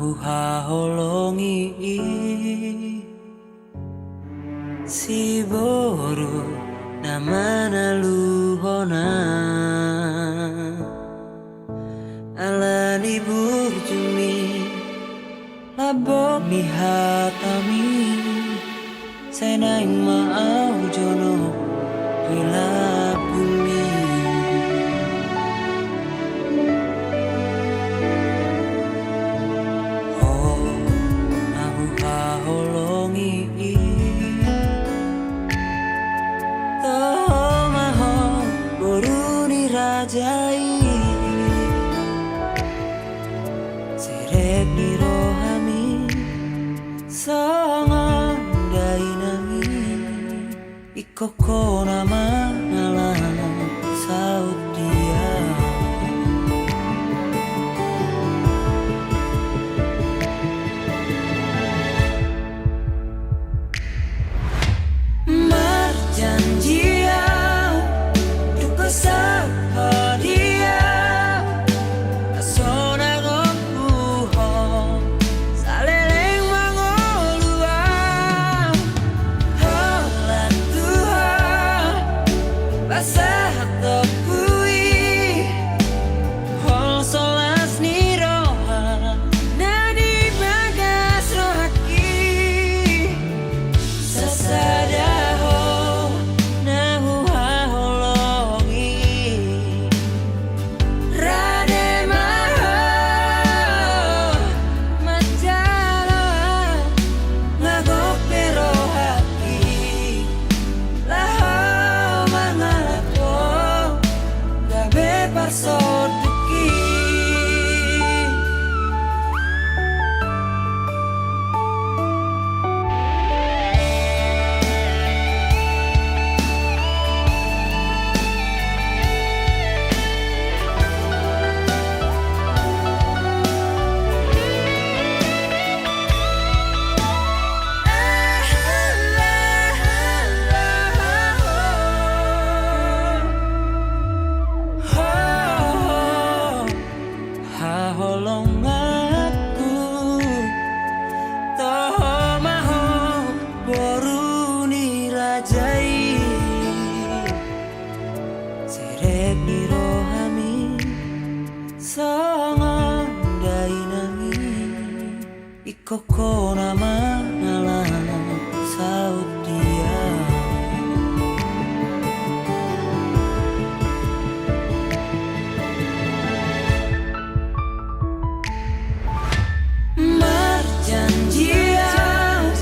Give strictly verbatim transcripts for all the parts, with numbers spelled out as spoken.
Huhaholongi i siboru na manaluhon ahu ala ni burjumi, lambok ni hatami. Sai naeng ma ahu jonok di lambungmi. Ho na huhaholongi i, toho ma ho boru ni raja i. Serep ni rohami songon dainangi, ingkon ho na mangalap saut dia. Marjanji ahu, dung husaut ho dia, sonang gompu ho saleleng mangolu ahu. Holan Tuhan, pasahat toku i, holso las ni roha na di bagas rohangki. Sasada ho na huhaholongi, rade ma ho manjalo ahu, nga gok pe rohangki laho mangalap ho gabe parsondukki. Haholonganku, toho ma ho boru ni raja i. Serep ni rohami songon dainangi, ingkon ho na mangalap saut dia. Marjanji ahu,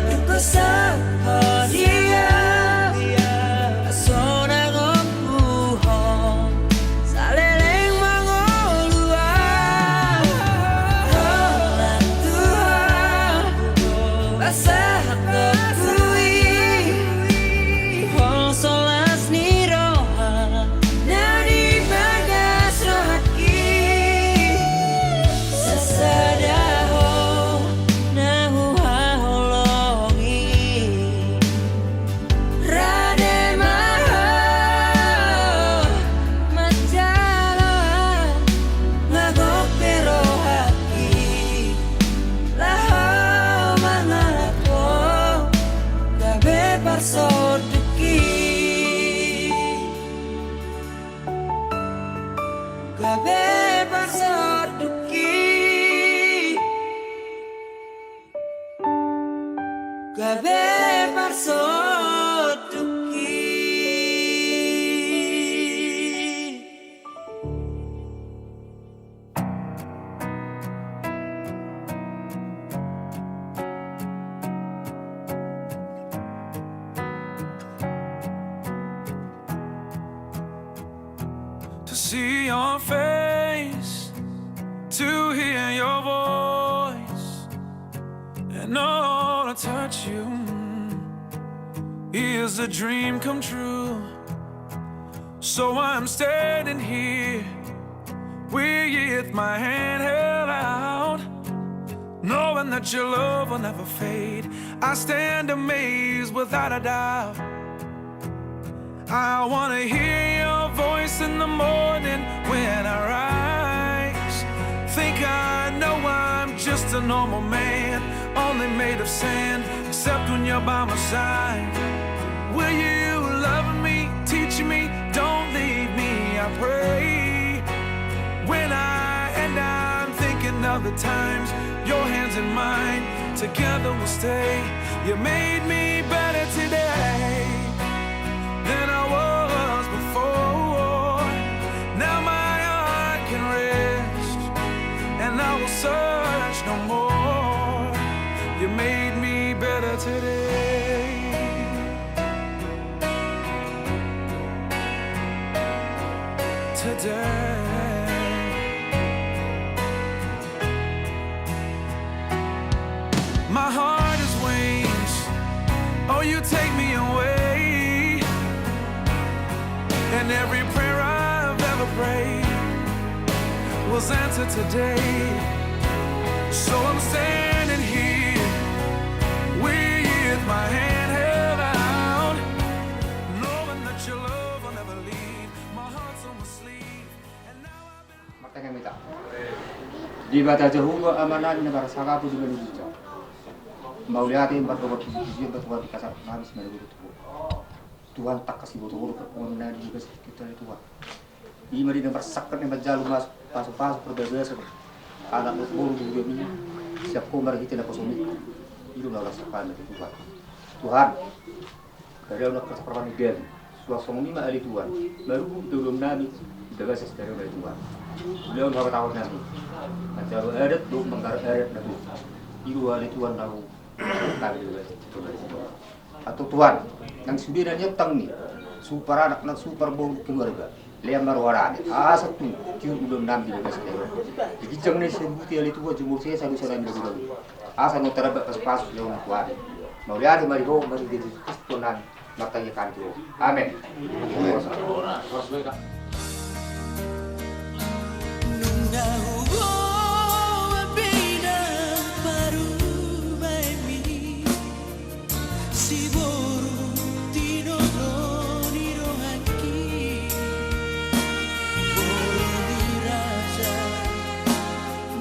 dung husaut ho dia, sonang gompu ho saleleng mangolu ahu. Holan Tuhan, pasahat toku i, holso las ni roha na di bagas rohangki. Sasada ho na huhaholongi, rade ma ho manjalo ahu, nga gok pe rohangki laho mangalap ho gabe parsondukki. Gabe parsondukki. Gabe parsondukki. To see your face, to hear your voice, and all to touch you is a dream come true. So I'm standing here with my hand held out, knowing that your love will never fade. I stand amazed without a doubt. I wanna hear your voice in the morning when I rise. Think I know I'm just A normal man, only made of sand, except when you're by my side. Will you love me, teach me, don't leave me, I pray. When I, and I'm thinking of the times, your hands in mine, together we'll stay. You made me better today than I was before. Now my heart can rest, and I will search no more. You made me better today. Today. My heart is wings. Oh, you take me away. And every prayer I've ever prayed was answered today. So I'm standing here with my hand held out, knowing that your love will never leave. My heart's on my sleeve. Martangiang ma hita. Debata Jahowa Amanami na marsangapu di banua ginjang, mauliate ma tu Ho, pujipujionta tu Ho di hasangapon nami sian na denggan tu Ho. Tuhan, tangkas diboto Ho do parpunguan nami di bagasan tingki on ale Tuhan. Ima di na marsangkap na manjalo pasupasu parbagason anak dohot boru di huriami, sian Ho marhite naposoMi. I do na marsangkap nami Tuhan. Tuhan, Kadang na kesakrapan di daging. Suang songon i ma ale Tuhan, marhite ulaon nami di bagasan sadari on ale Tuhan. Ulaon habatahon nami manjalo adat dohot manggarar adat na tutu. I do ale Tuhan na hu, nami di bagasan sadari on. Antong Tuhan, nang sude na nian tangni, suhut paranak nang suhut parboru keluarga. Lean ma roha nami, asa tung tiur ulaon nami di bagasan sadari on. Di ginjang na i sai boti ale Tuhan, jumolo sesa dosa nami na hudang. Asa nunga tarlambat pasupasu sian Ho Tuhan. Mauliate ma di Ho, marhite Jesus Kristus Tuhan nami, martangiang hami tu Ho. Amen. Nunga huboan be inang parumaenmi, siboru tinodo ni rohangki. Boru ni raja,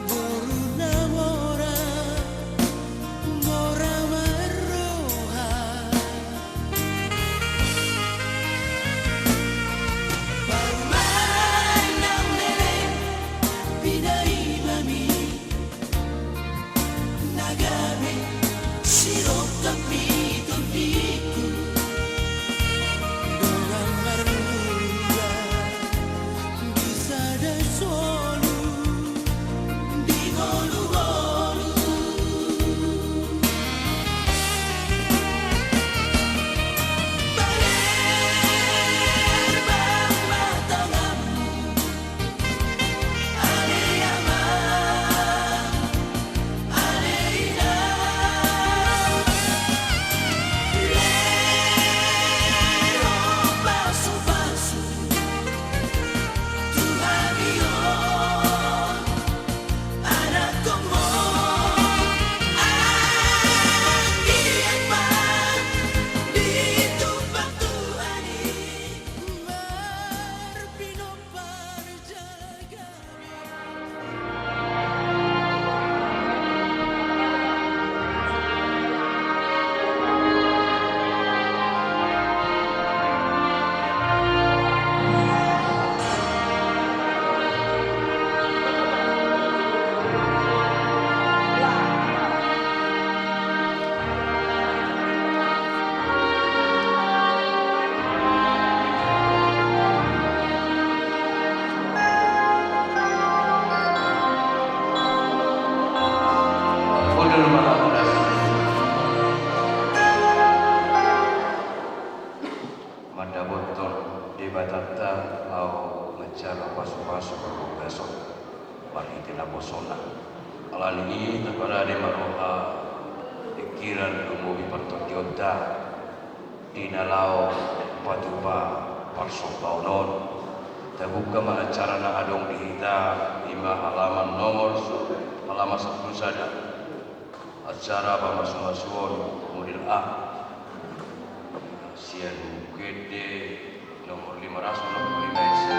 boru na mora, mora marroha. Parumaen na melek, pinaimami, na gabe sirongkap ni tondingku. Dongan marmula di sada solu, di ngolungolu. Parerbang ma tanganmu, ale amang, ale inang. Lehon pasupasu tu hami on, anakhonmu. Anggiat ma ditumpang Tuhan i marbinompar jaga. Mandapothon Debatanta laho manjalo pasupasu parbagason marhite naposona. Ala ni i taparade ma roha, pingkiran, lumobi partondionta di na laho patupa parsombaon on. Tabuka ma acara na adong di hita, i ma halaman nomor, halaman sampulu sada. Acara pamasumasuon model A. Sian buku ende nomor lima ratus enam puluh lima isi.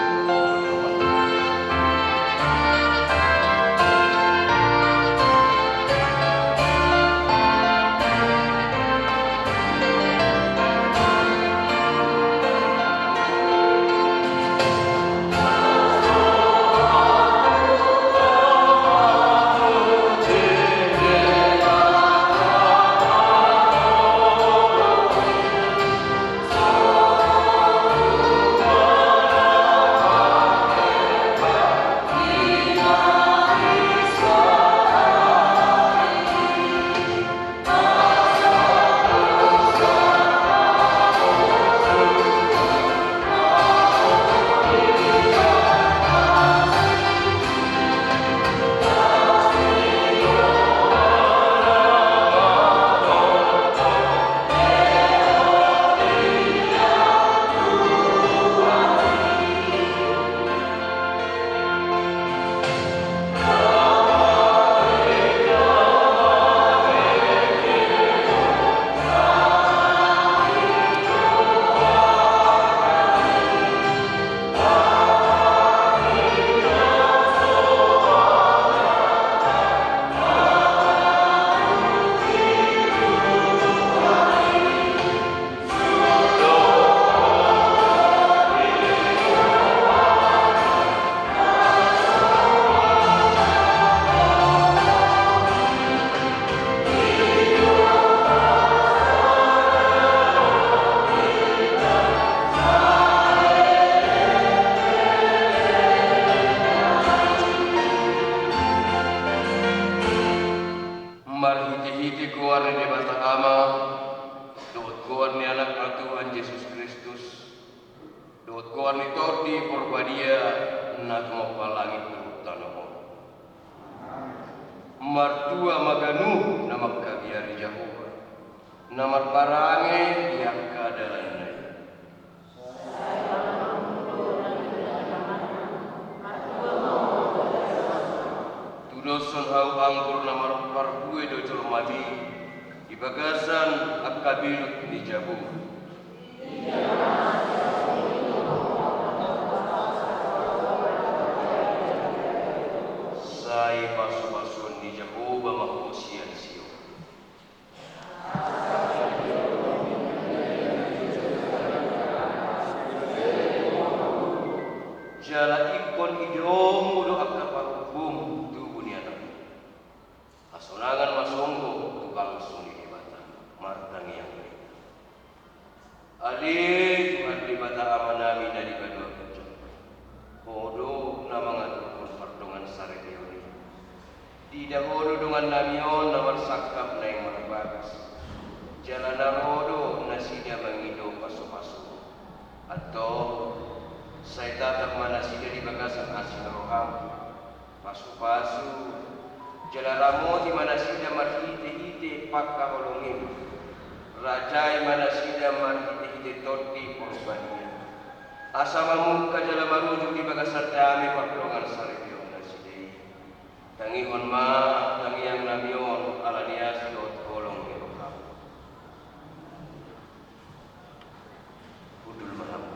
Ia na tumompa langit dohot tano on. Martua ma ganup na mangkabiari Jahowa, na marparange di angka dalanna i. Tudoshon hau anggur na marompar bue do jolma i di bagasan angka bilut ni jabu. Sai pasupasuon ni Jahowa ma ho sian Sion. Jala ingkon idaonmu do angka parumbum tubu ni anakmu. Hasonangan ma songgop tu bangso ni Debata. Martangiang ma hita. Ale Tuhan Debata Amanami na di banua ginjang, Ho do na mangaturhon pardongansaripeon i. Diida Ho do dongannami on na marsangkap naeng marbagas, jala na ro do nasida mangido pasupasu. Antong, sai tatap ma nasida di bagasan asi ni roham. Pasupasu, jala ramoti ma nasida marhitehite pangkaholongim. Rajai ma nasida marhitehite Tondi Porbadia. Asa mamungka jala marujung di bagasan dame pardongansaripeon nasida i. Tangihon ma tangiangnami on ala ni asi dohot holong ni roham. Hundul ma hamu.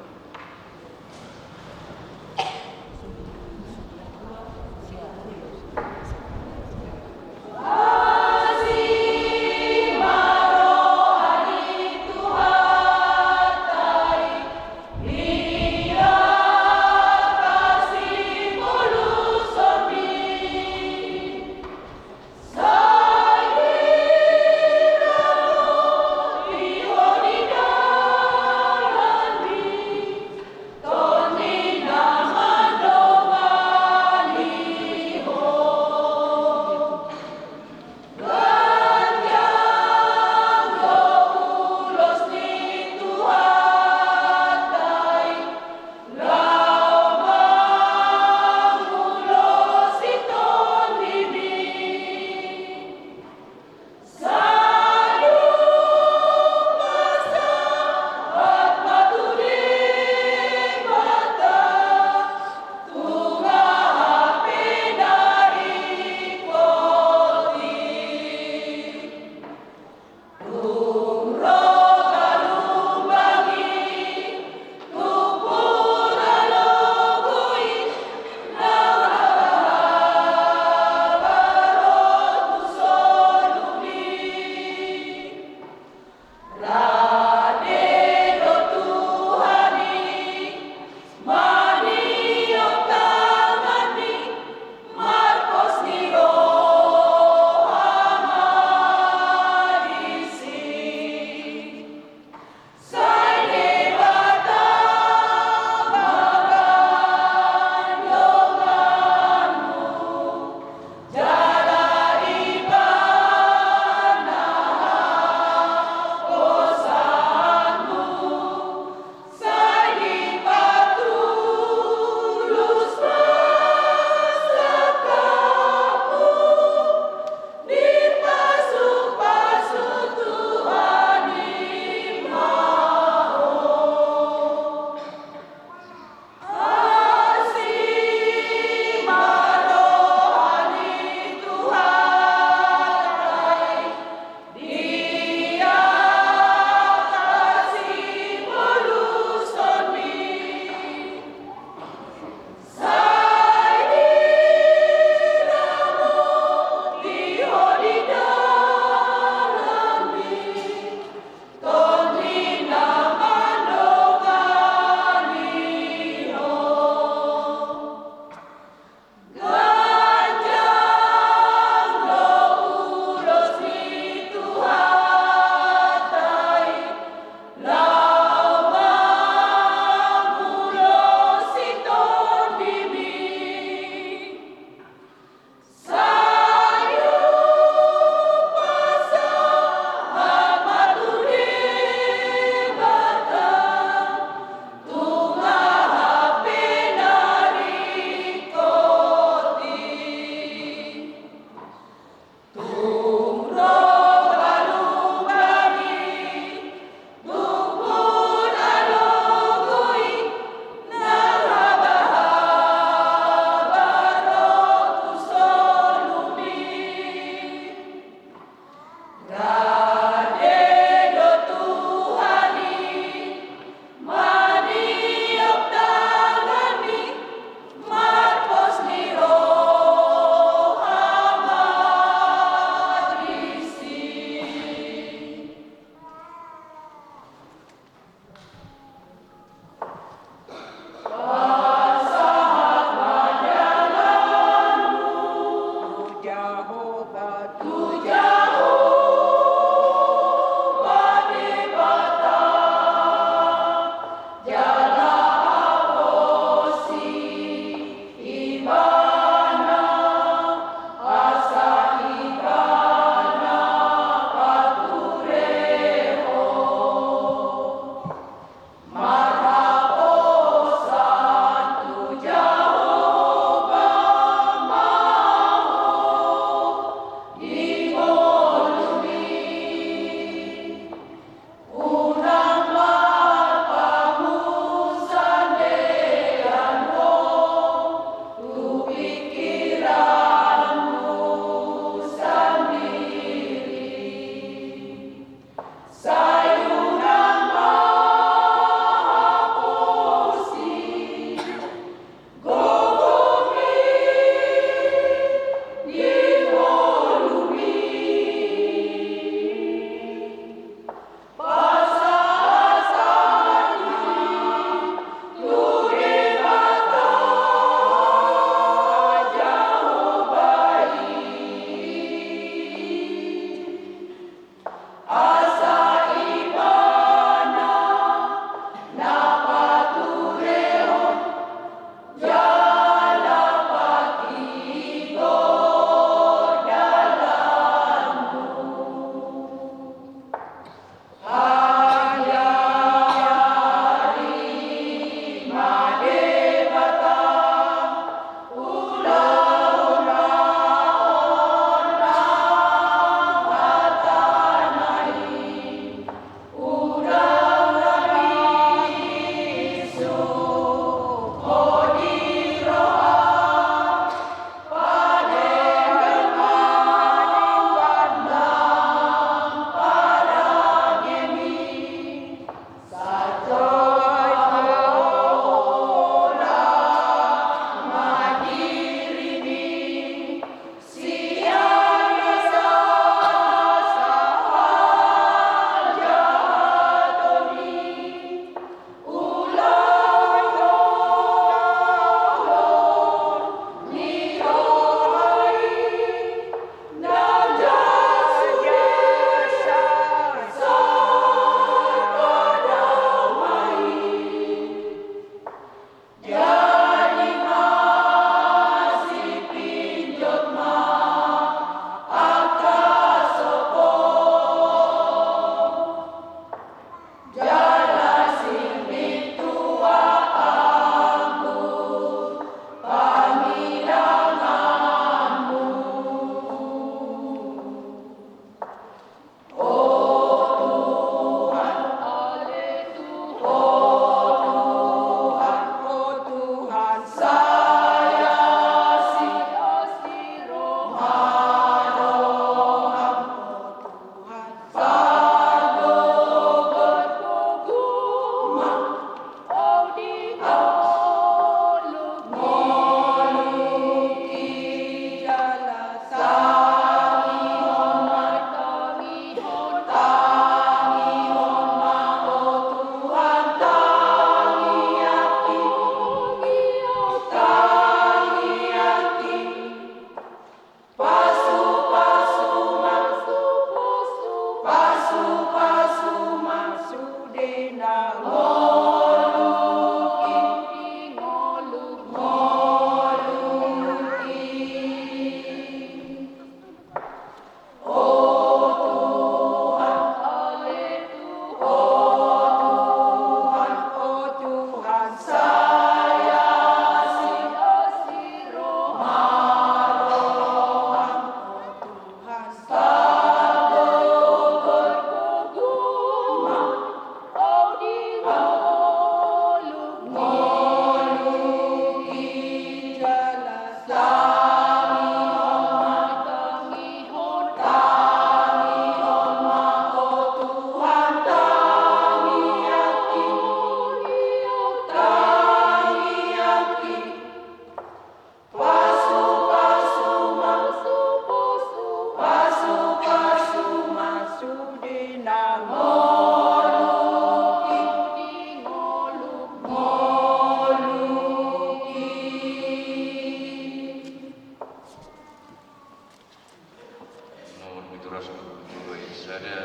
Nomor pitu ratus dua puluh sada,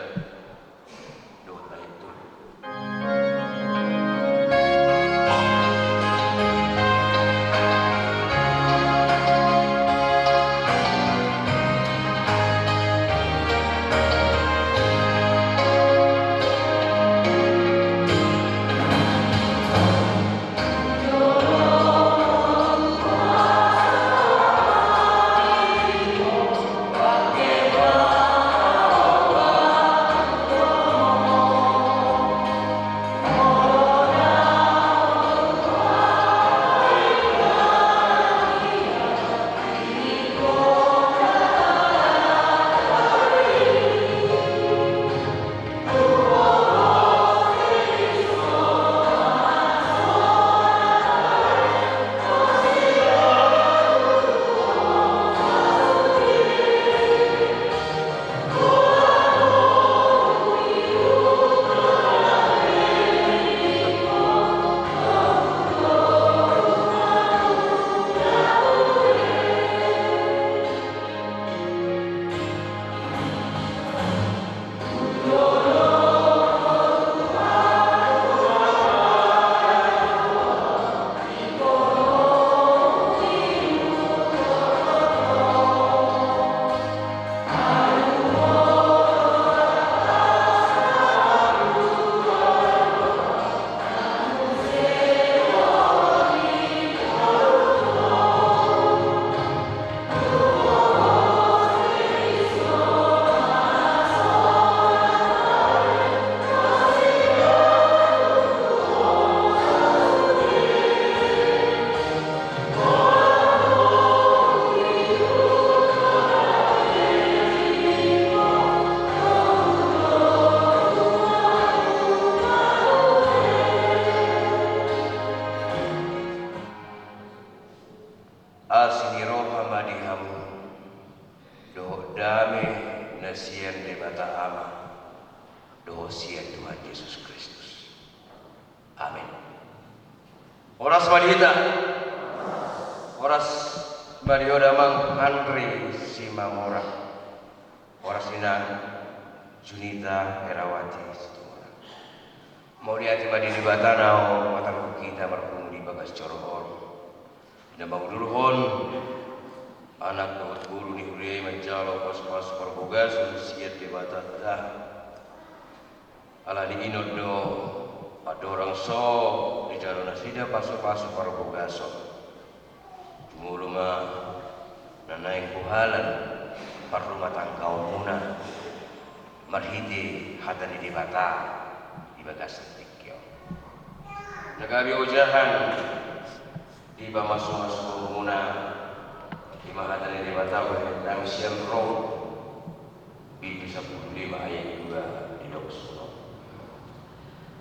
dohot ayat tolu. Asi ni roha ma di hamu, dohot dame na sian Debata Ama, dohot sian Tuhan Jesus Kristus. Amen. Horas ma di hita. Horas ma di ho damang Andri Simamora. Horas inang Junita Herawati Situmorang. Mauliate ma di Debata na hupatarhon hita marpungu di bagas joro on, na mangudurhon anak dohot boru ni huria i manjalo pasupasu parbogason sian Debatanta. Ala ni i do andorang so dijalo nasida pasupasu parbogason, jumolo ma na naeng huhalashon parrumatanggaonmuna marhite hata ni Debata di bagasan tingki on. Na gabe ojahan di pamasumasuonmuna, i ma hata ni Debata hubahen hami sian Rom bindu sampulu lima ayat dua, didok songon on.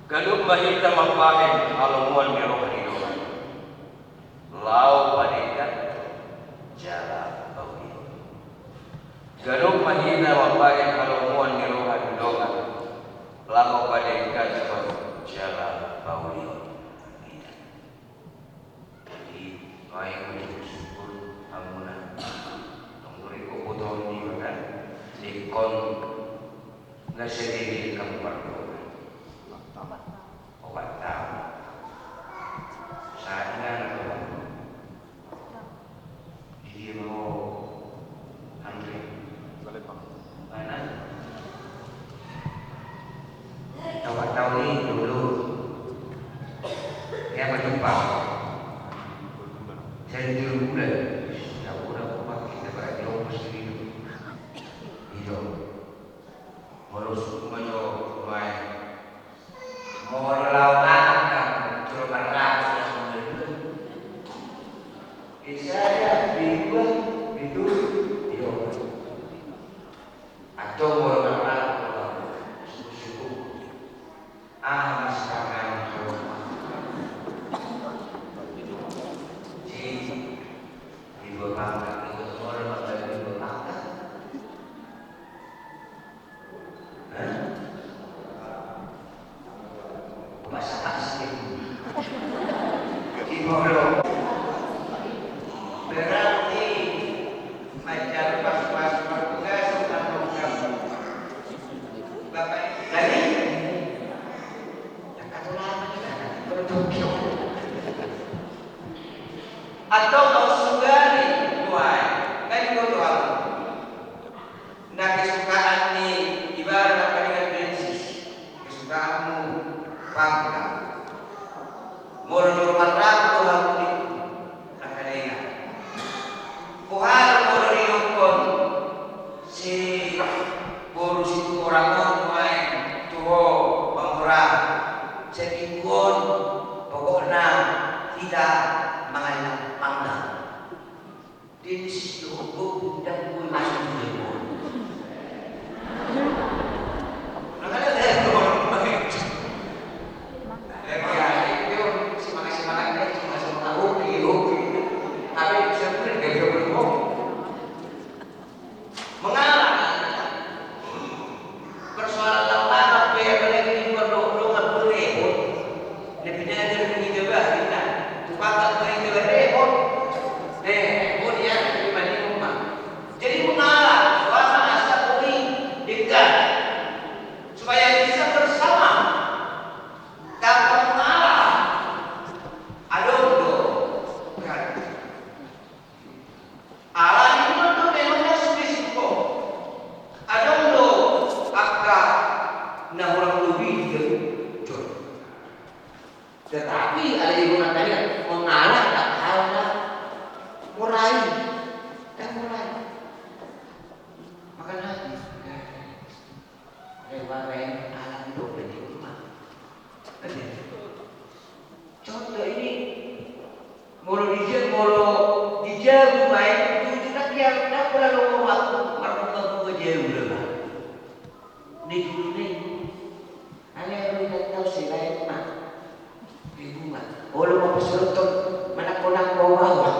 Ganup ma hita mambahen halomoan ni roha ni dongan, laho padenggan jala paulihon. Ganup ma hita mambahen halomoan ni roha ni dongan, laho padenggan jala paulihon. Jadi, baen ma di syukur hamuna. Nungnga ringkot botoon niba kan, ingkon na sering hamu mardongan. Opat taon. Saat na na Di dia ma ho, Andre? Balik, Bang. Mana? Tahu tak tahu ni dulu. Ya, apa jumpa? Saya di bulan. Ya, udah, apa kita berarti ongkos dulu. Itu. Molo suhut ma jo Boha do molo didok si boru Situmorang on nuaeng tu ho, Amang Mora, sai minggu on pokokna hita mangallang panggang. Disi do, oh, undang gue masuk di demo. Makanya saya belum pakai. Lagi ya, itu si makasih makanya, si makasih makanya, oke, oke. Tapi saya pun gak bisa berbohong. Mengalah. Persoalan lapangan pe, apalagi di luar dong, dong nggak boleh repot. Lebih dari itu, bah, kita. Tupakat pe itu repot. Eh, repot ya, di rumah. Jadi mengalah, selama asa boi dekat. Supaya bisa bersama. Tanpa mengalah. Adong do. Kan. Alani i do memang na sude singkop. Adong do angka na hurang lobi di jolo. Tetapi ada di hurang tadi mengalah tak hal na morai. Tak morai. Makan hati. Rewa reng alam do berarti rumah. Contoh ini, molo di jabu, molo di jabu main, itu kan dia, dia pula lo waktu marhubung ke jabu lah. Ini dulu nih. Ale, lu tak tahu sih lain mah. Ibu mah, olo mau pesoton, mana kau nak bawa bawa.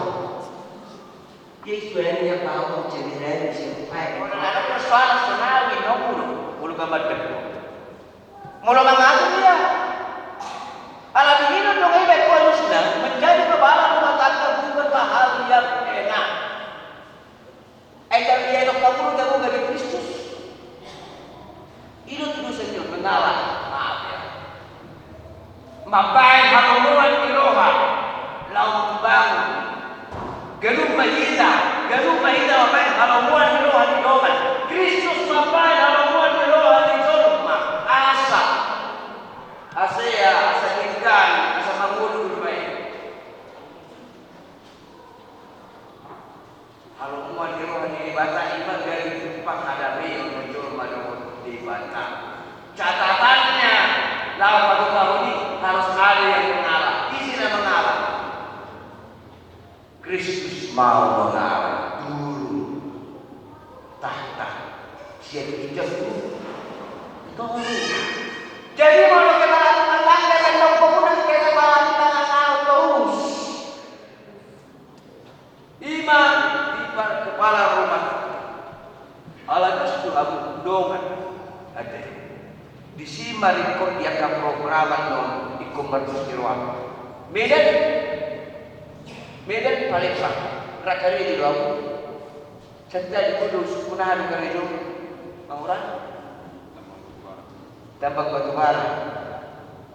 Dia itu yang dia bawa cerita di siapa? Orang ada persoalan senawi nomor, ulu gambar depo. Molo mangatur dia. Ala dihina dong iba kualusna menjadi kepala rumah tangga bukanlah hal yang enak. Ai tabi ia dok kaburu gabu bagi Kristus. Ido tu dosa ido mengalah. Maaf ya. Mambaen halomoan ni roha laho mambangun. Ganup ma hita, ganup ma hita mambaen halomoan ni roha di dongan. Kristus mambaen halomoan ni roha di jolma. Asa. Asa ia, asa hita, asa mangolu di rumah ini. Halomoan ni roha ni Debata i ma gari tumpang hadameon ni jolma dohot Debata. Catatannya, laho patupahon i harus ada yang mengalah. Ise na mengalah? Kristus mau mengalah dulu. Tahta sian ginjang tu toru. Jadi molo kepala rumah tangga dan dong pemuda kepala di tengah tahun terus. Ima di pa-, kepala rumah. Ala dos tu hamu dongan. Ate. Disi ma ringkot di angka program on ingkon mardos di roham. Medan. Medan Palembang. Ra karejo do hamu. Santa di kudu sukuna hamu karejo. Amang Mora. Tambang Batubara.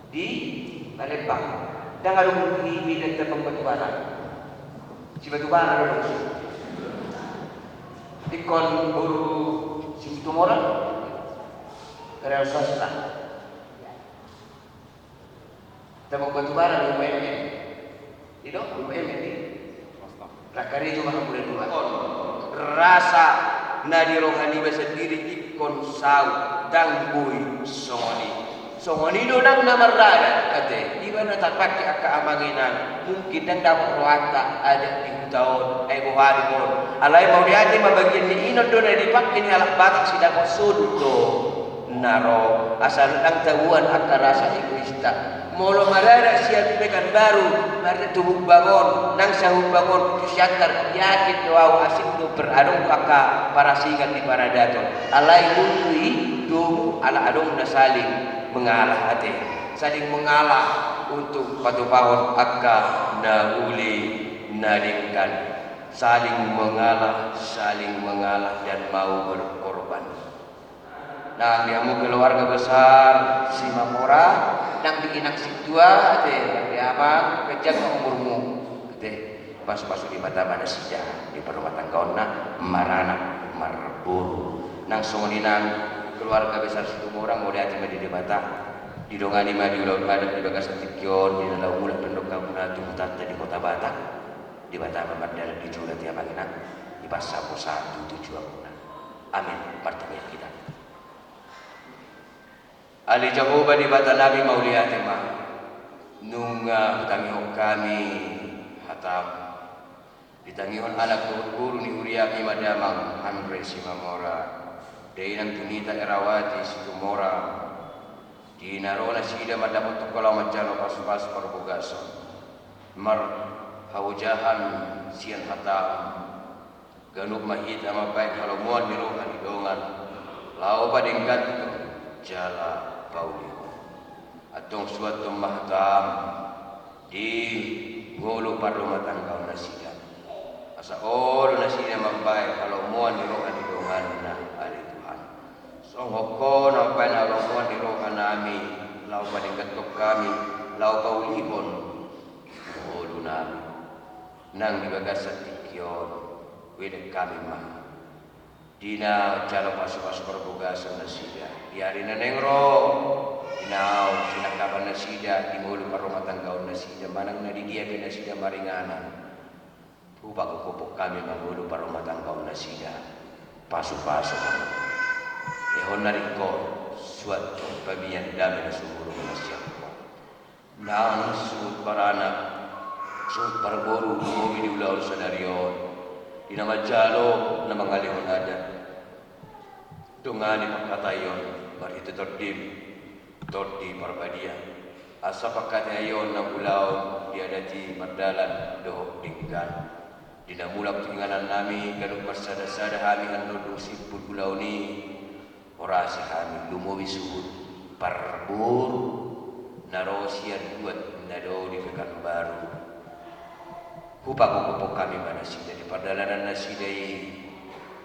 Di Palembang. Ndang adong di Medan tambang batubara. Si batubara do dong. Ingkon boru Situmorang. Karyawan swasta. Tambang batubara do U M N. Ido U M N i. Ra karejo ma hamu dua. On. Rasa na di roha niba sandiri ingkon saut, ndang boi songon i. Songon i do nang na marada, ate. Iba na tarpangke angka amang inang, mungkin ndang dapot rohanta adat di huta on, ai boha do on. Alai mauliate ma bagian ni inon do na dipangke ni halak Batak sidapot sodut do. Na ro, asa ndang taboan angka rasa egoista. Molo marada sian Pekanbaru, marada tu Humbang on, nang sahumbang on tu Siantar, yakin do au asing do per-, adong do angka parasingan di paradaton. Alai molo i domu ala adong na saling mengalah ate. Saling mengalah untuk patupahon angka na uli na denggan. Saling mengalah, saling mengalah dan mau berkorban. Nang di hamu keluarga besar Simanjorang, nang di inang sintua, ate, nang di amang, ganjang ma umurmu, ate, pasu-pasu Debata ma nasida di parrumatanggaonna, maranak marboru. Nang songon i nang keluarga besar Situmorang, mauliate ma di Debata, didongani ma di ulaon adat di bagasan tingki on, di na laho mulak pe hamu tu hutanta di Kota Batak, Debata ma mardalan di jolo, ate, amang inang. Pas sapo sahat tu tujuanna. Amin. Martangiang hita. Ale Jahowa Debatanami, mauliate ma, nunga hutangihon hami hataM. Ditangihon anak dohot boru ni huriaM i ma damang Hanre Simamora, dainang Junita Erawati Situmorang, di na ro nasida mandapothon Ho laho manjalo pasupasu parbagason, marhaojahan sian hataM, ganup ma hita mambahen halomoan ni roha ni dongan, laho padengganhon jala paulihon. Antong suanhon ma hataM di ngolu parrumatanggaon nasida, asa olo nasida mambahen halomoan ni roha ni donganna, ale Tuhan. Songon Ho na mambahen halomoan ni rohanami, laho padengganhon hami, laho paulihon ngolunami. Nang di bagasan tingki on, huelek hami ma di na manjalo pasupasu parbagason nasida di ari na naeng ro, di na sinangkapan nasida, di ngolu parrumatanggaon nasida, manang na di dia pe nasida maringanan. Hupagophop hami ma ngolu parrumatanggaon nasida, pasupasu ma. Lehon na ringkot, suanhon pamian dame na sumurung na sian Ho. Nang suhut paranak, suhut parboru, lumobi di ulaon sadari on, di na manjalo, na mangalehon adat. Dongani pangkataion marhite TondiM, Tondi Parbadia, asa pangkataion na ulaon di adat i mardalan dohot denggan. Di na mulak tu inganannami, ganup marsada-sada hami annon dung simpul ulaon i, horasi hami, lumobi suhut parboru na ro sian luat na dao di Pekanbaru. Hupagophop hami ma nasida di pardalanan nasida i,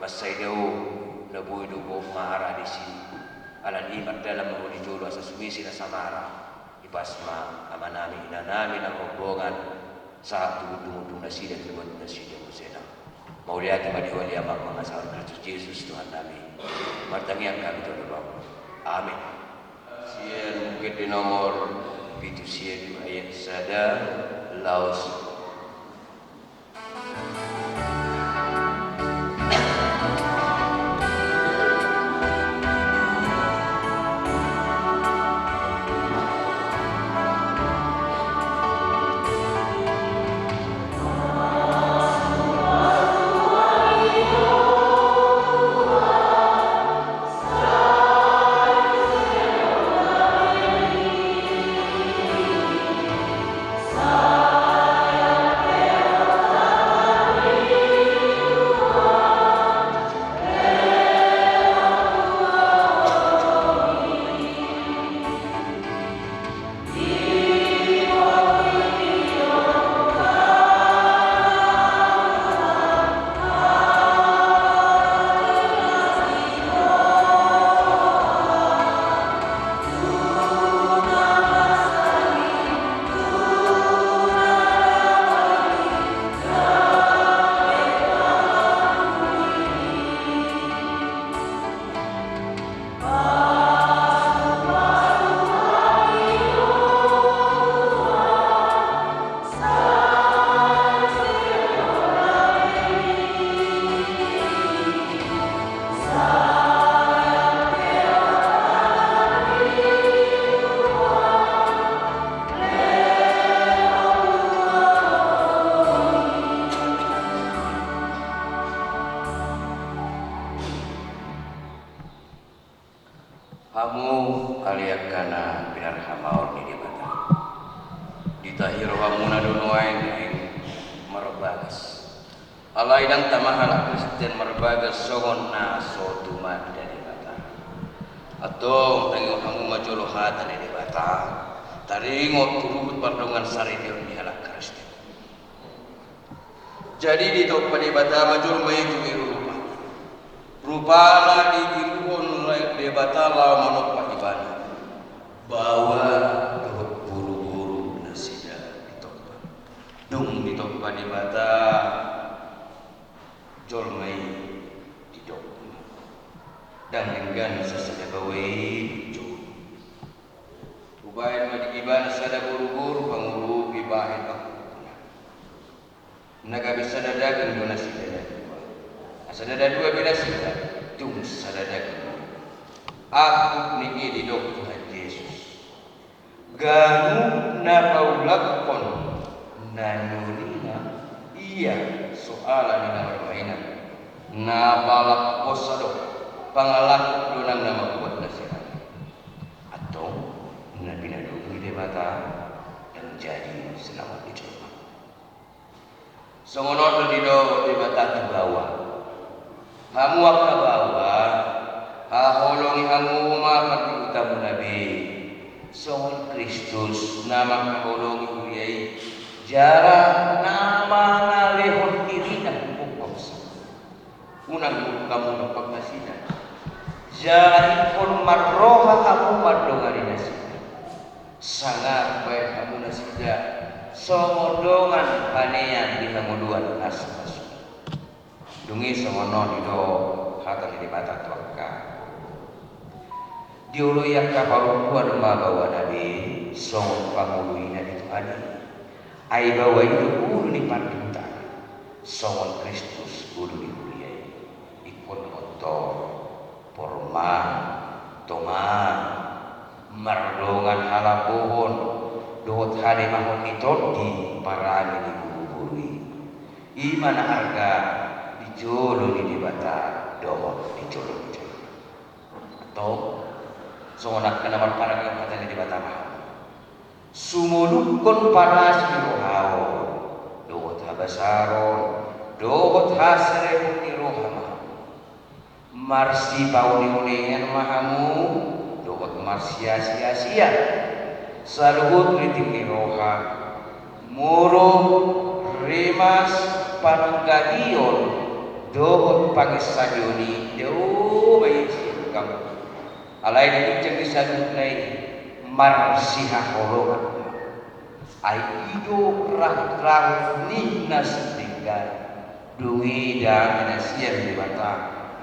mansai dao na boi do gokhon ma ara disi. Alani i mardalan ma ho di jolo asa sumese na samara. Ipas ma amanami inanami nang rombongan sahat tu hundung-hundung nasida tu luat nasida muse nang. Mauliate ma di Ho ale Ama, mangasahon Kristus Jesus Tuhannami. Martangiang hami tu Ho. Amin. Sian Buku Ende nomor pitu sian dua ayat sada laos. Hamu ale angka na pinarhamaol ni Debata, ditahi rohamuna do nuaeng muse marbagas. Alai ndang tama halak Kristen marbagas songon na so tumanda Debata. Antong tangihon hamu ma jolo hata ni Debata, taringot tu ruhut pardongansaripeon ni halak Kristen. Jadi ditompa Debata ma jolma i, tumiru rupana. Rupana ditiruhon Debata laho manompa ibana. Baoa dohot boruboru nasida ditompa. Dung ditompa Debata jolma i, didok ma, ndang denggan sasada baoa i, jolo. Hubahen ma di ibana sada boruboru pangurupi bahen pangurupna. Na gabe sada daging do nasida na dua. Sada dua be nasida, tung sada daging. Ahu ninna i, didok Tuhan Jesus. Ganup na paulakkon na niolona, ia so ala ni na marmainan, na palakuhonsa do, pangalaho do nang na mambuat na sirang. Antong na pinadomu i Debata, ndang jadi sinamot ni jolma. Songon on do didok Debata tu baoa. Hamu angka baoa, haholongi hamu ma pardihutamuna be, songon Kristus na mangkaholongi huria i, jala na mangalehon dirina humbungkon sa. Unang muruk hamu dohot nasida. Jala ingkon marroha hamu mandongani nasida. Sanga baen hamu nasida songon dongan panean di hangoluan na so masuk. Dung i songon on didok hata ni Debata tu angka. Dioloi angka parompuan ma baoana be songon pangoluina di Tuhan i. Ai baoa i do ulu ni pardihuta, songon Kristus ulu ni huria i. Ingkon tongon, porma, tongan, mardongan halambohon dohot hademahon ni tondi parange ni boruboru i. I ma na arga di jolo ni Debata dohot di jolo ni jolma. Antong, songon angka na marparangehon hata ni Debata ma hamu. Sumolukkon parasi ni rohaon dohot habasaron dohot hasarepon ni roha ma hamu. Marsipauneunean ma hamu dohot marsiasiasian. Saluhut riting ni roha, muruk, rimas, panungkahion dohot panginsahion i dao ma i sian hamu. Alai di ginjang ni saluhutna i marsihaholongan. Ai i do rahutrahut ni na sindenggan. Dung i dame na sian Debata,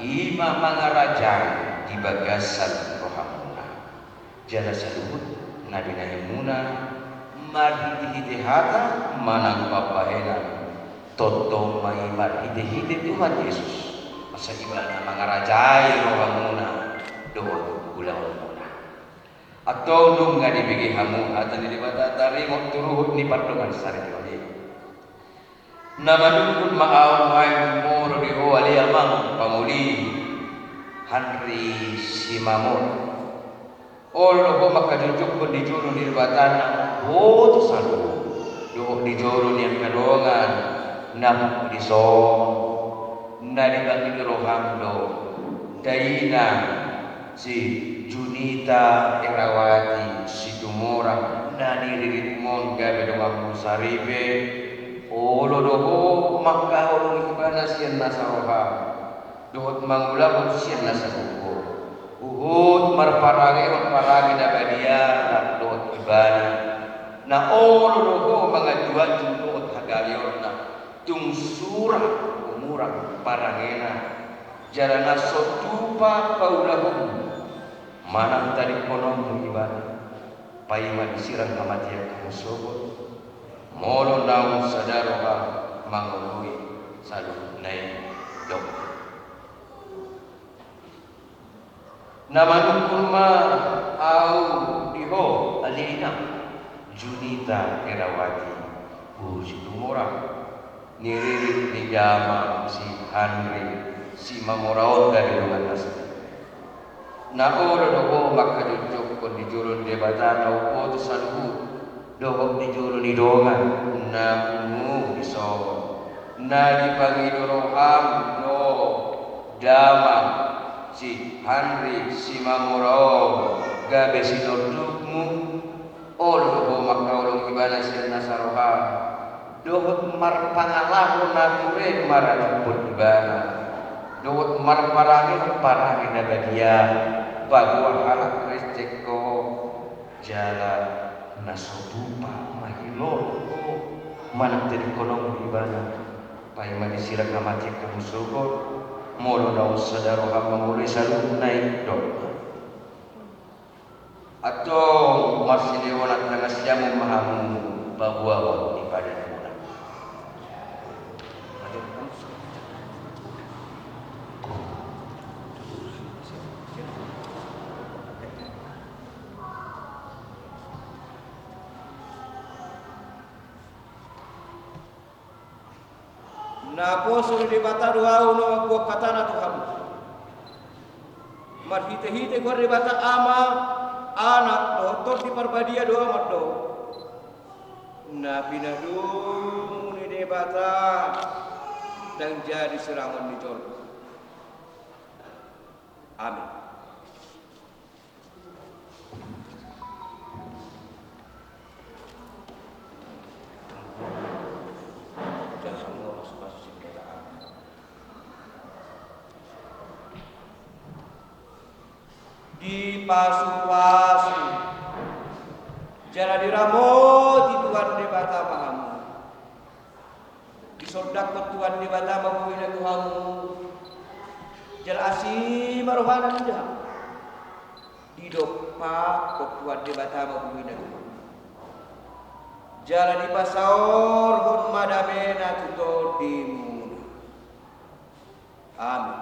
i ma mangarajai di bagasan rohamuna. Jala saluhut na binahenmuna marhitehite hata manang pambahenan, tongtong ma i marhitehite Tuhan Jesus, asa ibana mangarajai rohamuna dohot ulaonmuna. Antong nunga dibege hamu hata ni Debata taringot tu ruhut ni pardongansaripeon i. Na manungkun ma ahu nuaeng molo di ho ale amang pangoli, Hanri Simamora. Olo do ho mangkajongjonghon di jolo ni Debata na mamboto saluhut dohot di jolo ni angka dongan na pungu dison, na dipangido roham do dainang si Junita Herawati Situmorang na niriritmon gabe donganmu saripe. Olo do ho mangkaholongi ibana sian nasa roham dohot mangulahon sian nasa gogo, huhut marparangehon parange na badia dohot ibana. Na olo do ho manganjuanju dohot hagaleonna, tung sura humurang parangena. Jala na so tupa paulahonmu manang tadingkononmu ibana, paima disirang hamatean hamu sogot, molo naung sada roha mangoloi saluhutna i, dok. Na manungkun ma ahu di ho ale inang Junita Herawati boru Situmorang, niririt ni damang si Hanri Simamora on gabe donganna saripe. Na olo do ho mangkajongjonghon di jolo ni Debata na umboto saluhut dohot di jolo ni dongan na pungu dison, na dipangido roham do damang si Hanri Simamora on gabe sinondukmu. Olo do ho mangkaholongi ibana sian nasa roham dohot marpangalaho na ture maradophon ibana, dohot marparangehon parange na badia paboa halak Kristen ho. Jala na so tupa mangilolo ho manang tadingkononmu ibana, paima disirang hamatean hamu sogot, molo naung sada roha mangoloi saluhutna i, dok. Antong marsilehonan tangan siamun ma hamu paboahon ni padanmuna. Atur hamu. Naposo ni Debata do ahu na mamboan hatana tu hamu. Marhitehite goar Debata Ama, Anak dohot Tondi Parbadia do ahu mandok: Na pinadomu ni Debata ndang jadi sirangon ni jolma. Amin. Dipasupasu jala diramoti Tuhan Debata ma hamu. Disondangkon Tuhan Debata ma buhuna tu hamu, jala asi ma rohana mida. Didompakkon Tuhan Debata ma buhuna tu hamu, jala dipasaorhon ma damena tu tondimuna. Amin.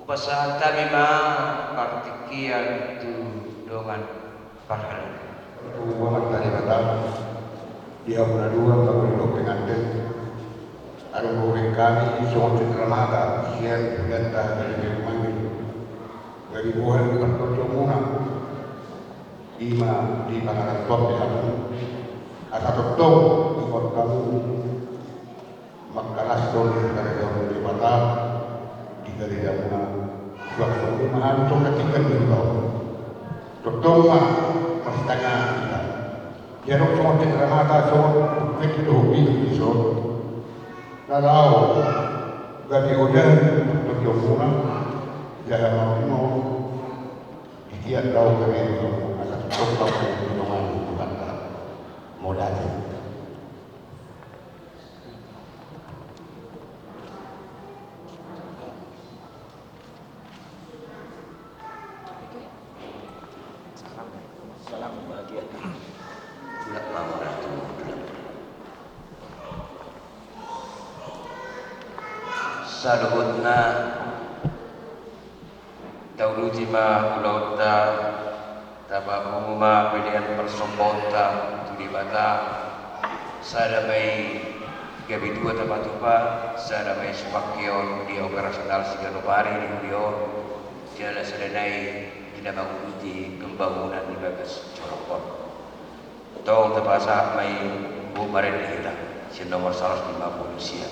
Hupasahat hami ma partingkian tu dongan parhalado. Tu Amanta Debata, di hamuna dua, pangoli dohot pengantin, adong do hami songon cenderamata sian hudanta Gabe Manggil, gabe boha ni partondion muna, ima di pangarantoan be hamu, asa tongtong ingkon hamu mangkalashon harajaon ni Debata di gareja muna. Suang songon i ma hami songon na tinggal di huta on, tongtong ma marsitangiangan hita. Ia adong songon cenderamata songon, bungkit do hobi dison. Na laho gabe ojahan tu partondion muna, jaha ma on di tiap laho gabe muna, asa tongtong hamu didongani Tuhanta. Mauliate. Salam bahagia. Tulak ma muna tu tulak. Saluhutna tauluti ma ulaonta, tapapungu ma pelean parsombaonta tu Debata. Sada ma i gabe dua tapatupa, sada ma i sipangkeon di operasional siganup ari di huria on, jala sada nai di na manguduti pembangunan di bagas joro on. Tong tapasahat ma i, boha marende hita sian nomor saratus lima pulu sia.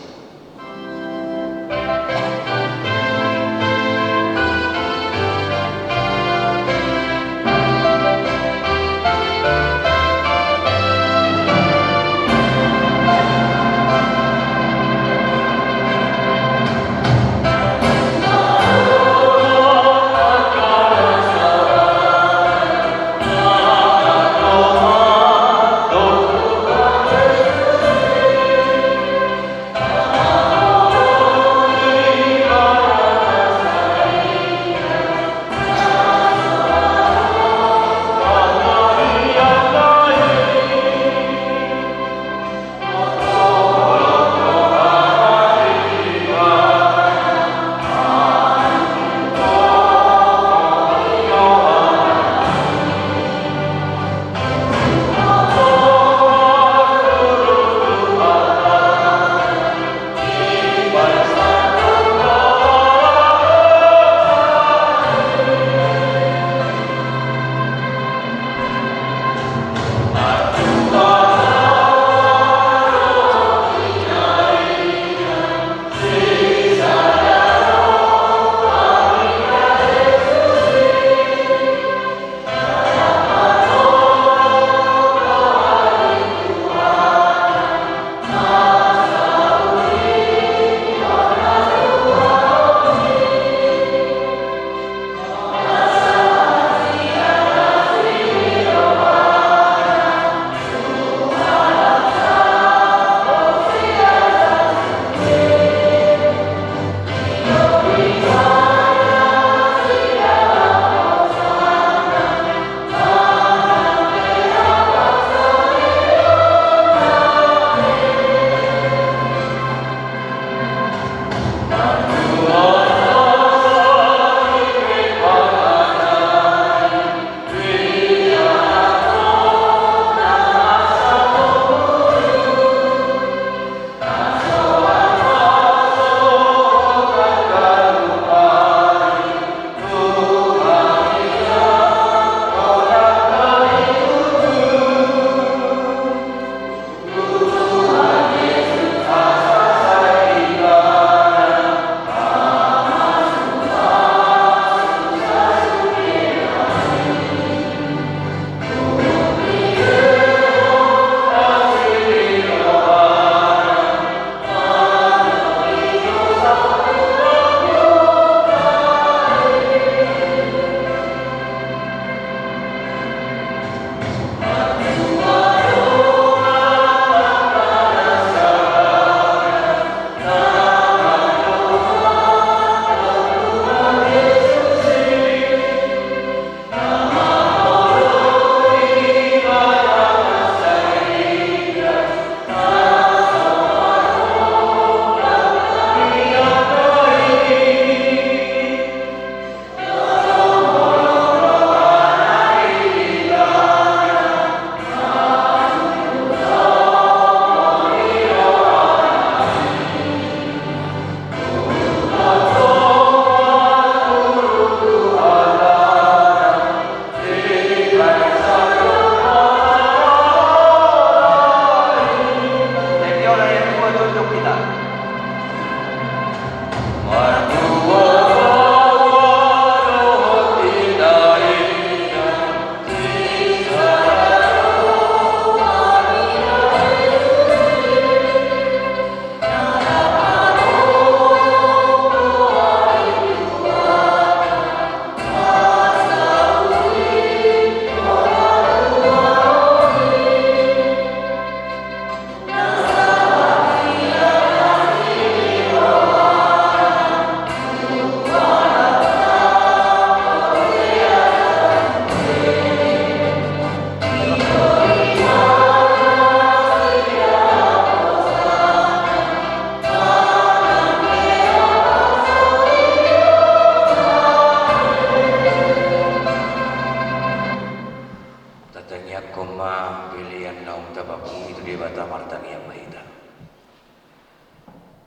Tatangianghon ma pelean naung tapapungu i tu Debata, martangiang ma hita.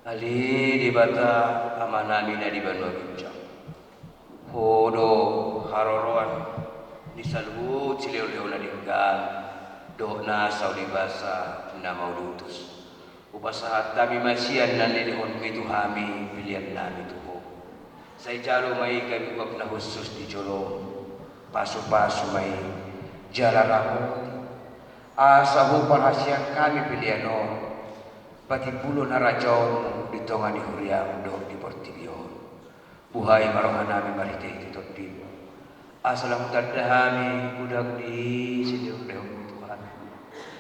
Ale Debata Amanami na di banua ginjang, Ho do haroroan ni saluhut silehonlehon na denggan dohot nasa ulibasa na mauliutus. Hupasahat hami ma sian na nilehonMi tu hami peleannami tu Ho. Sai jalo ma i gabe uap na hushus di joloM. Pasupasu ma i jala ramoti, asa huparhaseang hami pelean on patimbulhon harajaonMu di tonga ni huriaM dohot di portibi on. Buhai ma rohanami marhitehite TondiM, asa lam hutanda hami godang ni silehonlehonMi tu hami,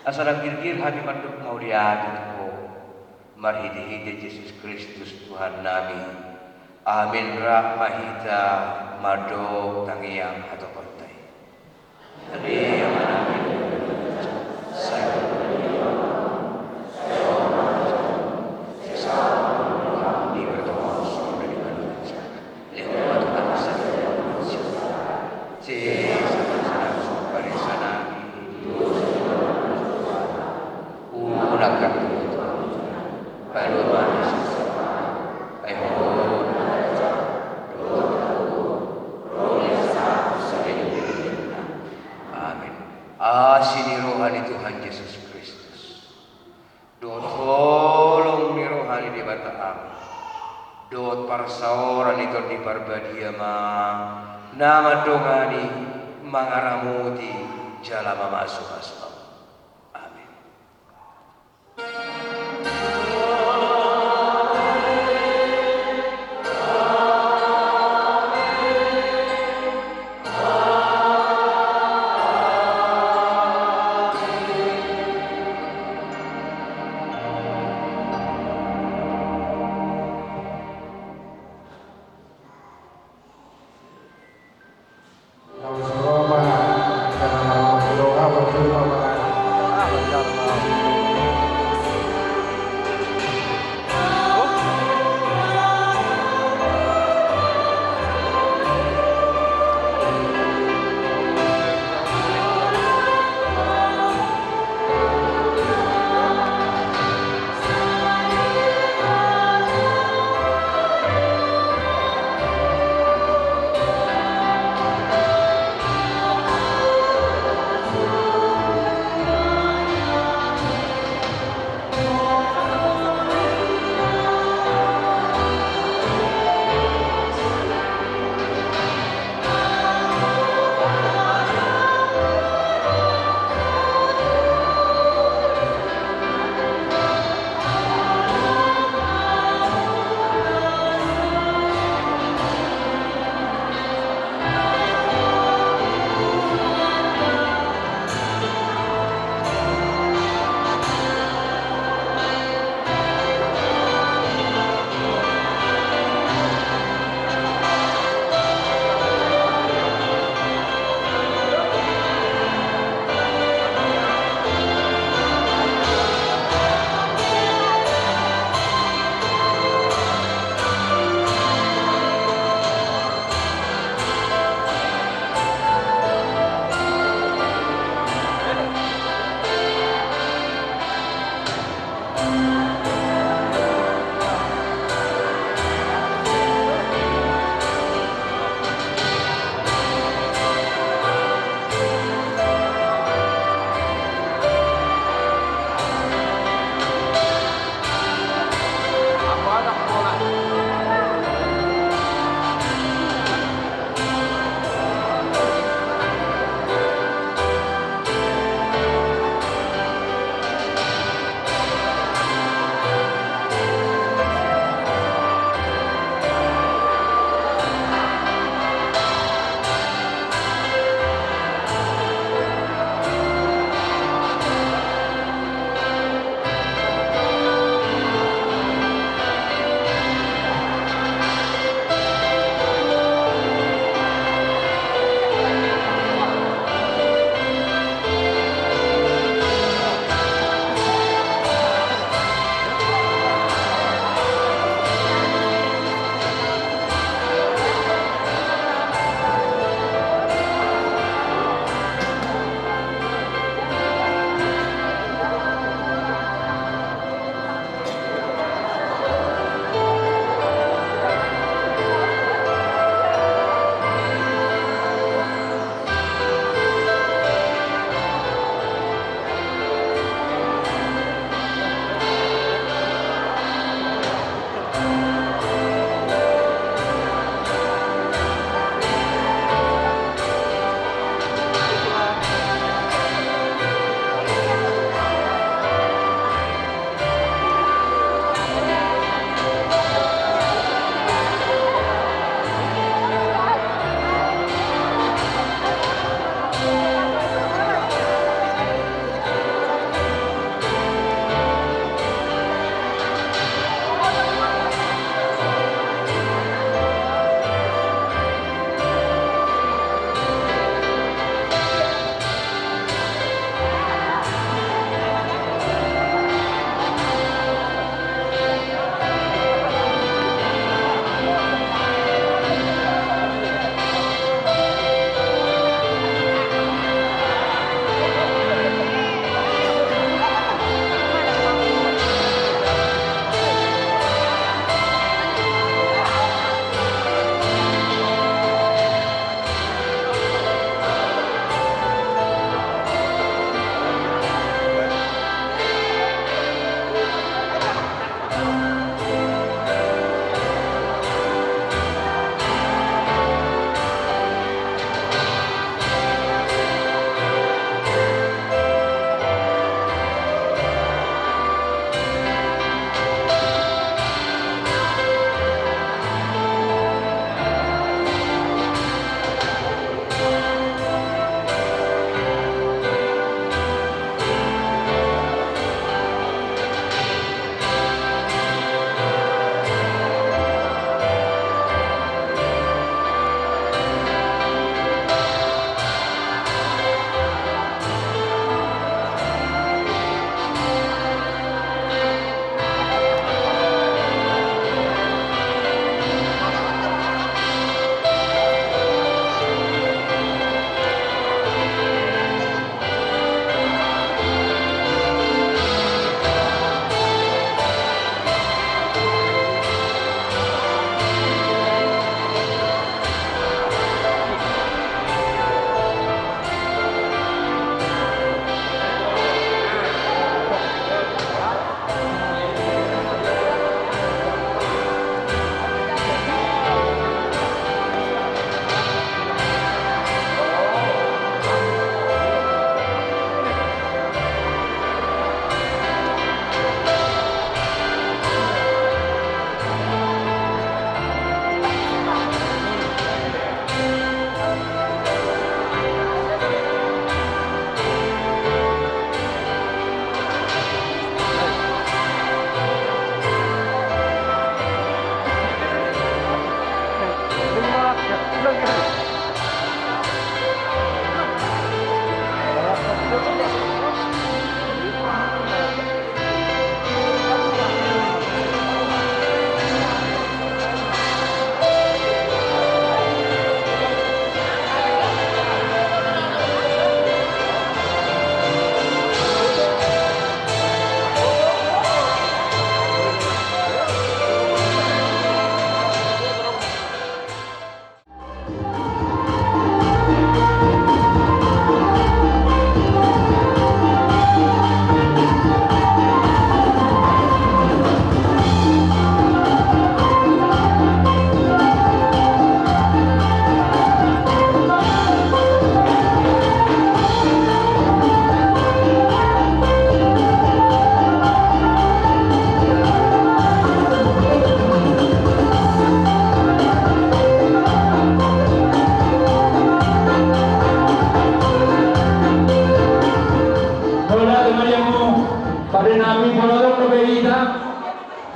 asa lam girgir hami mandok mauliate tu Ho, marhitehite Jesus Kristus Tuhannami. Amin. Rap ma hita mandok tangiang hatoponta i. Amin. Asi ni roha ni Tuhan Jesus Kristus, dohot holong ni roha ni Debata Ama, dohot parsaoran ni Tondi Parbadia ma na mandongani, mangaramoti jala mamasumasu hamu. Amin.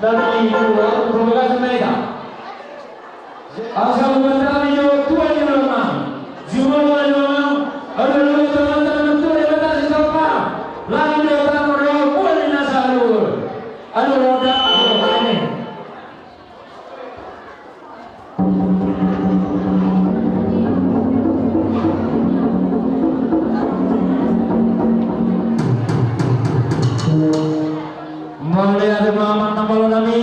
Tapi, provokasi mereka. Asa bukan kami jawab Tuhan yang lemah. Jumlah lemah. Ada dua teman-teman Tuhan yang kata si Topa. Lalu dia tak berdoa buat di nasa alur. Alur roda, alur ini. Mauliate ma amang na malo nami.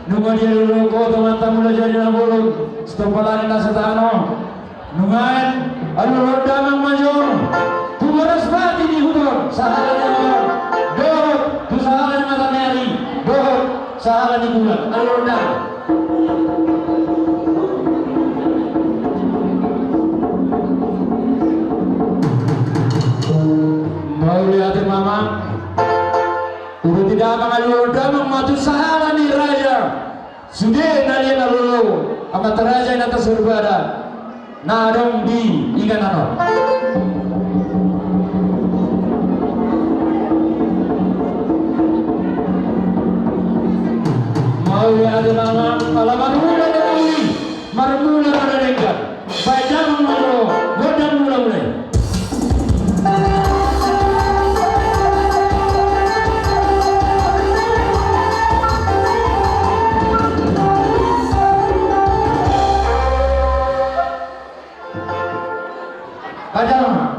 Nunga dialului ho tu amanta Mulajadi Nabolon, Sitompul ni nasa tano. Nuaeng, alulon damang ma jo tu boras bati ni huton, sahala ni huton, dohot tu sahala ni mata ni ari, dohot sahala ni bulan, alulon damang. Mauliate ma amang. Uruti damang, alulon damang ma tu sahala ni raja. Sude na liat na lolo, amanta raja, inanta soripada na adong di inganan on. Mauliate ma amang, ala marmula na uli, marmula na denggan. Baen damang ma jo gondang mula-mula i. Baen damang.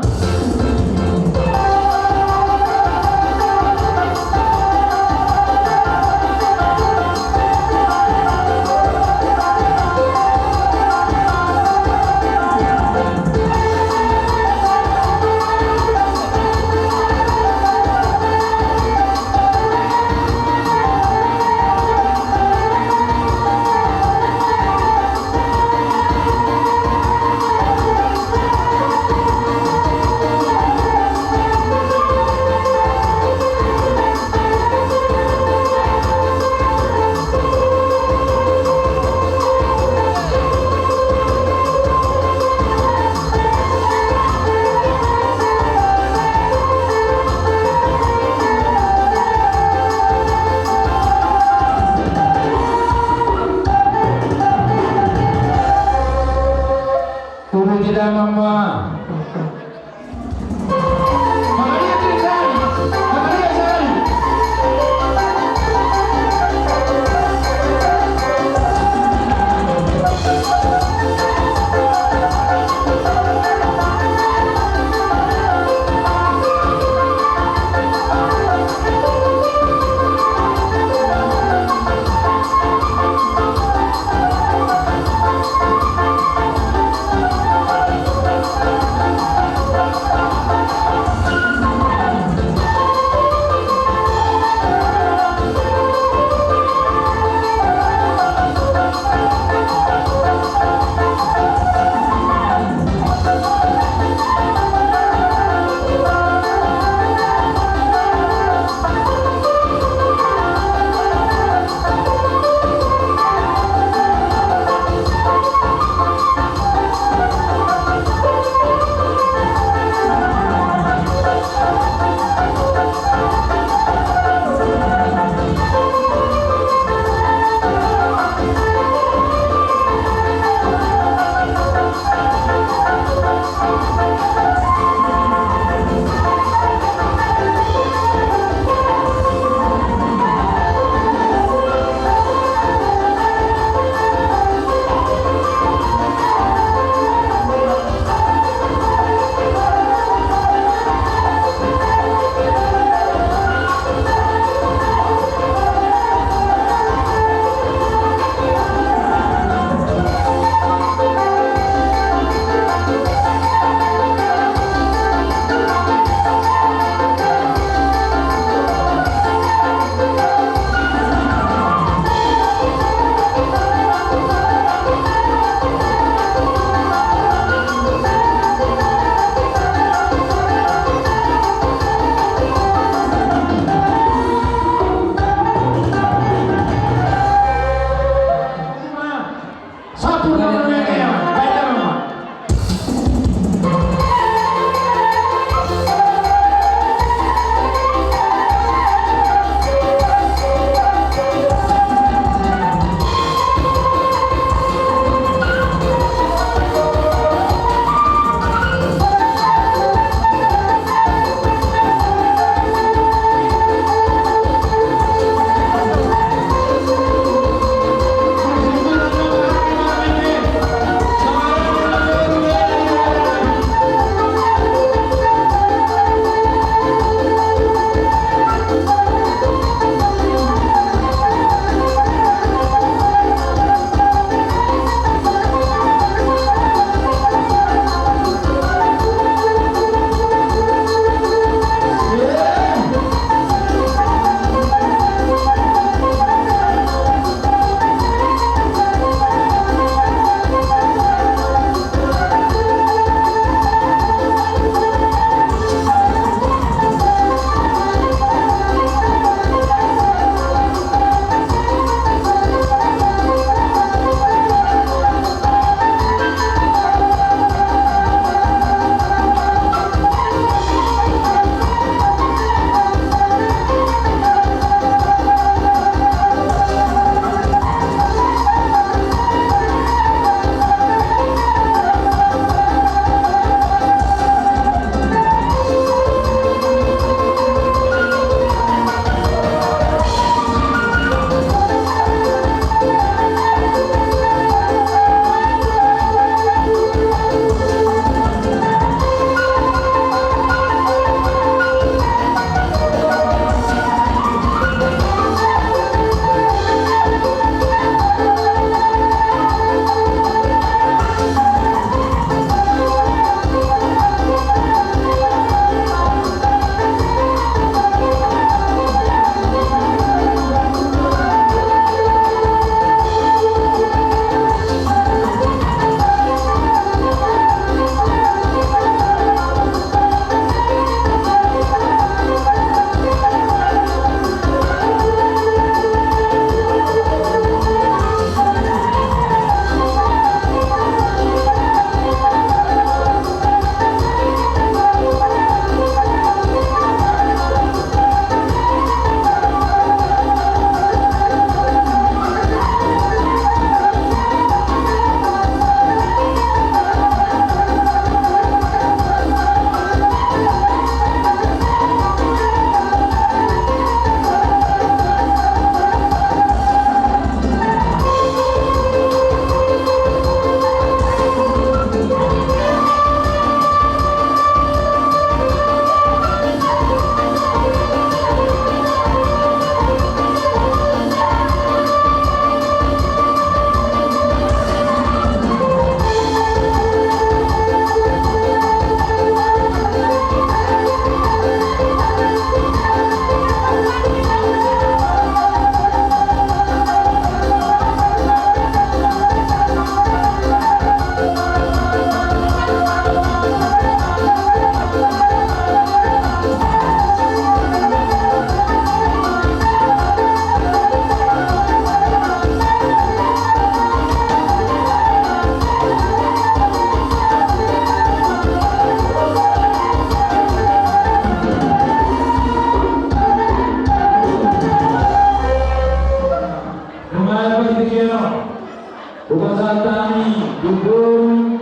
Hupasahat hami tu boru,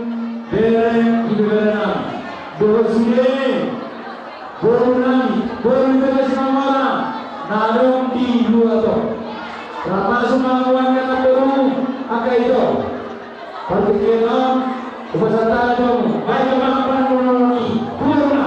bere, ibebere nami. Dohot sude boru nami, boru ni Bagas Simanjuntak, na adong di Luat on. Rap masuk ma hamu angka boru, angka ito. Partingkian on, hupasahat hami tu hamu. Baen ma pangunjunan i tu boruna.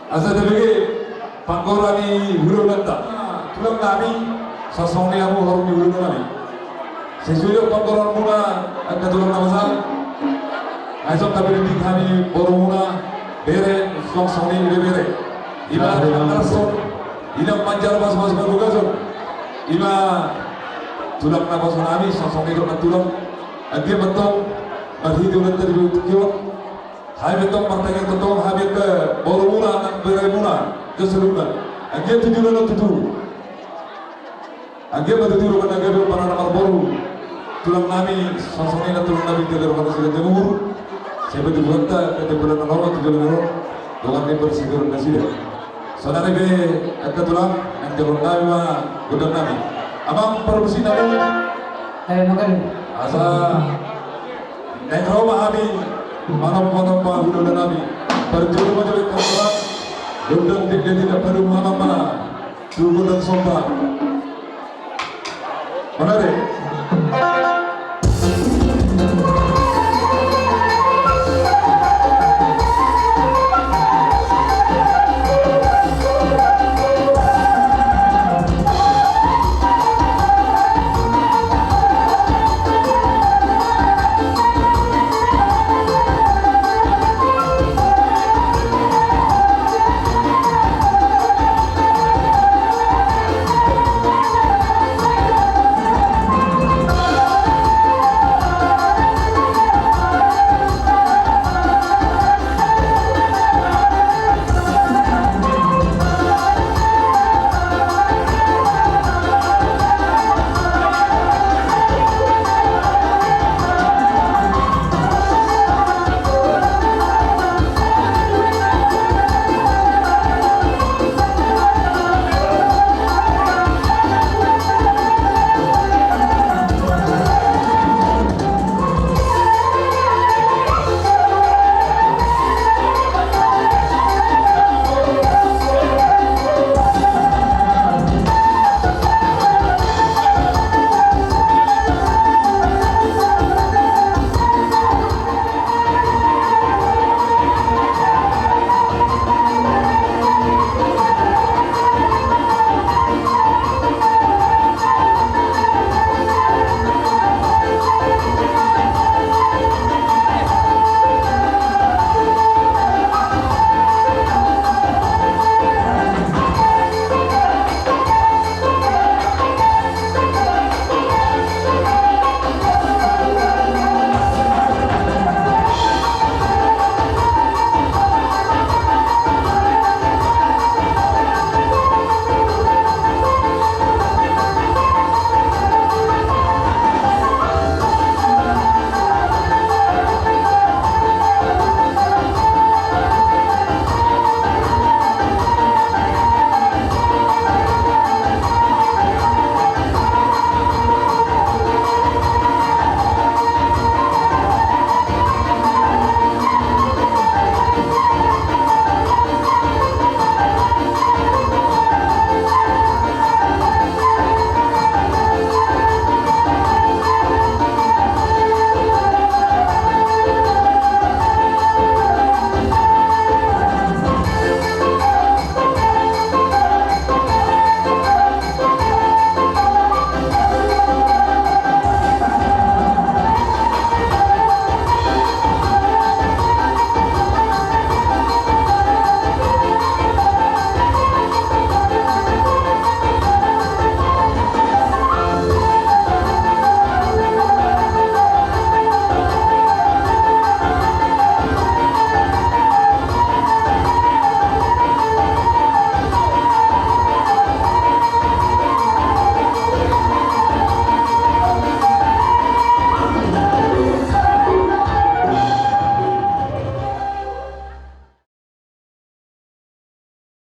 Asa tabege panggora ni hulahulanta. Tulang nami, songon i hamu horong ni hulahula nami. Sesuai dohot panggoraanmuna, angka tulang na basa. Ai songon i tabereng hami borumuna, bere, songon i ibebere. Ima, songon i, inang manjalo pasupasu parbagason. Ima tulang na basa nami, songon i dohot na tulang. Anggiat ma tong marhite ulaonta di tingki on. Hami tong martangiang tongtong, hami angka borumuna, angka beremuna, jala saluhutna. Anggiat tu joloan on tutu. Anggiat ma tutu dongan na gabe, umpanana marboru. Tulang nami, songon i na tulang nami, gabe dongan nasida jemur. Sai boti buhanta, gabe bulan na laho, tu joloan on. Dongan ni parsiduruan nasida. Saonari pe angka tulang, nang jalo nami ma gondang nami. Amang parmusik nami. Eh, makanya. Asa naeng ro ma hami manomba-nomba hulahula nami. Parjolo ma jolo angka tulang. Gondang dengke tidak padung mama ma. Tu gondang somba. Mana deh?